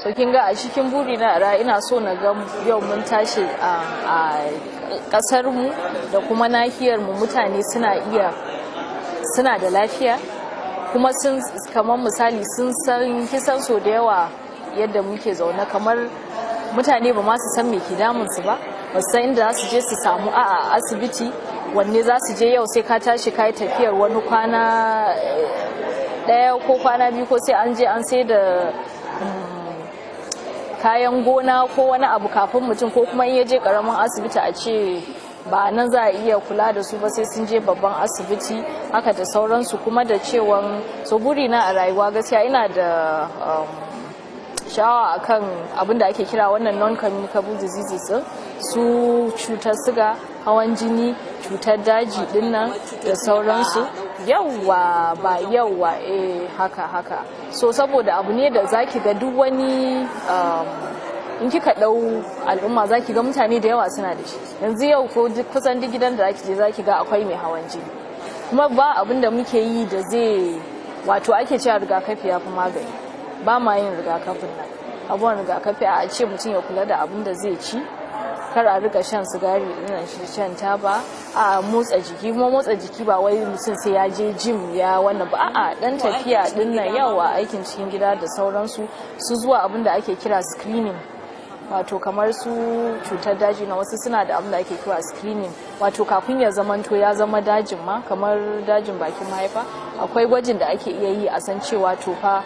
So kin ga, a cikin buri na a ina so na ga yau mun tashi a kasar mu da kuma nahiyar mu, mutane suna iya suna da lafiya, kuma sun kamar misali sun san kisan. So da yawa yadda muke zaune, kamar mutane ba ma su san me ke damun su ba, ba su san inda za su je su samu a asibiti, wanne za su je. Yau sai ka tashi ka yi tafiyar wani kwana ɗaya ko kwana 2, ko sai an je an sai da kayan gona ko wani abu kafin mutum, ko kuma in ya je karamin asibiti a ce ba nan za a iya kula da su ba, sai sun je babban asibiti, haka da sauransu. Kuma da cewan so burina a rayuwa, gaskiya ina da sha'awa akan abin da ake kira wannan non-communicable diseases din, su cutar siga, hawan jini, cutar daji dinnan da sauransu. Yauwa, ba yauwa, eh, haka haka. So saboda abu ne da zaki ga duk wani in kika dau al'umma, zaki ga mutane da yawa suna da shi. Yanzu yau ko kusan duk gidan da zaki je, zaki ga akwai mai hawan jini. Kuma ba abin da muke yi da zai, wato ake cewa rigakafi ya fi magani. Ba ma yin rigakafin nan. Abubuwan rigakafi, a ce mutum ya kula da abin da zai ci, kar a rika shan sigari dinnan, shan taba, a motsa jiki. Kuma motsa jiki ba wai mutum sai ya je gym ya wannan ba, a'a, dan tafiya dinnan, yawa, aikin cikin gida da sauransu, su zuwa abin da ake kira screening, wato kamar su cutar daji na wasu suna da abin da ake kira screening, wato kafin ya zamanto ya zama dajin ma, kamar dajin bakin mahaifa, akwai gwajin da ake iya yi a san cewa to fa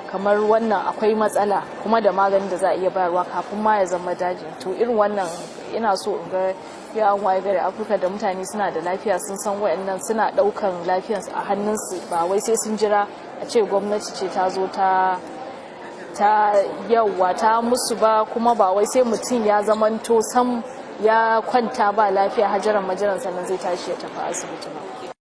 kamar wannan akwai matsala, kuma da maganin da za a iya bayarwa kafin ma ya zama dajin. To irin wannan ina so in ga ya an waye gari Afirka da mutane suna da lafiya, sun san wayannan, suna daukan lafiyarsu a hannunsu, ba wai sai sun jira a ce gwamnati ce ta zo ta yauwa ta musu ba, kuma ba wai sai mutum ya zamanto sam ya kwanta ba lafiya hajaran majaran sannan zai tashi ya tafi asibiti ba.